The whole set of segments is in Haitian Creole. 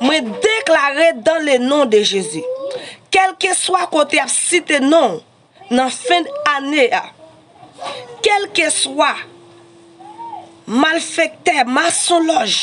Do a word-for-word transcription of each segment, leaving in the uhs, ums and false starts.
Mwen deklare dans le nom de Jésus, kèlkeswa kote y ap site non w nan fen ane a, kèlkeswa malfektè, masonlòj,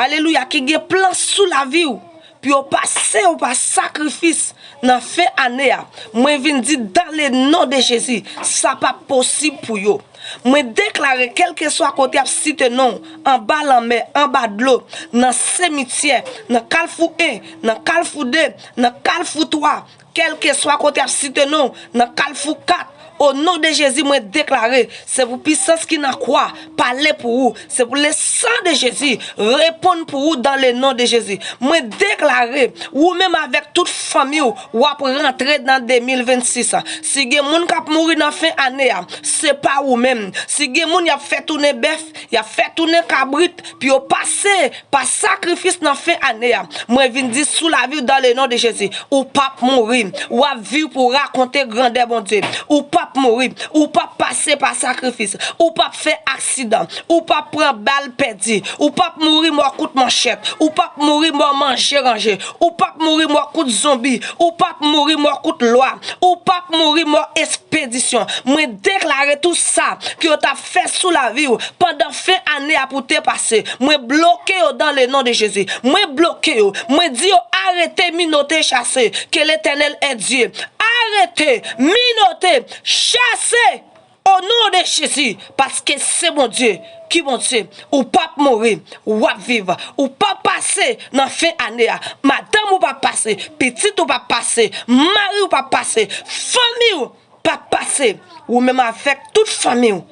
alelouya, ki gen plan sou lavi w pou yo pase w pa sakrifis nan fen ane a, mwen vin di dans le nom de Jésus, sa p ap posib pou yo. Mwen deklare, kèlkeswa kote y ap site non w, anba lanmè, anba dlo, nan simityè, nan kalfou en, nan kalfou de, nan kalfou twa, kèlkeswa kote y ap site non w, nan kalfou kat, o non de Jezi, mwen deklare, se pou pisans ki nan kwa pale pou ou, se pou le san de Jezi reponn pou ou dans le nom de Jésus. Mwen deklare, ou menm avèk tout fanmi w, w ap rantre nan de mil vennsis. Si gen moun k ap mouri nan fen ane a, se pa ou menm. Si gen moun y ap fè tounen bèf, y ap fè tounen kabrit, pou yo pase pa sakrifis nan fen ane a, mwen vin di sou lavi w dans le nom de Jésus, ou p ap mouri. W ap viv pou rakonte grandè Bondye. Ou p ap mouri. Ou p ap pase pa sakrifis. Ou p ap fè aksidan. Ou p ap pran bal pèdi. Ou p ap mouri mò kout manchèt. Ou p ap mouri mò manje ranje. Ou p ap mouri mò kout zonbi. Ou p ap mouri mò kout lwa. Ou p ap mouri mò espedisyon. Mwen deklare tout sa ke yo t ap fè sou lavi w pandan fen ane a pou te pase. Mwen bloke yo dans le nom de Jésus. Mwen bloke yo. Mwen di yo, arete, minote, chase. Que l'Éternel est Dieu. Arete, minote, chase. O non de Jezi, paske se Bondye ki Bondye. Ou p ap mouri, w ap viv. Ou p ap pase nan fen ane a. Madanm ou p ap pase, pitit ou p ap pase, mari ou p ap pase, fanmi w p ap pase. Ou menm avèk tout fanmi w,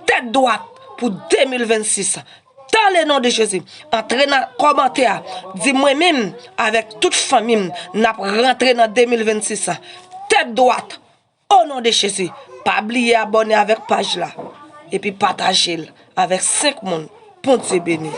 tèt dwat pou de mil vennsis. Dans le nom de Jésus, antre nan kòmantè a, di mwen menm avèk tout fanmi m, n ap rantre nan de mil vennsis. Tèt dwat, o non de Jezi, pa bliye abòne avèk paj la, epi pataje l avèk senk moun. Bondye beni.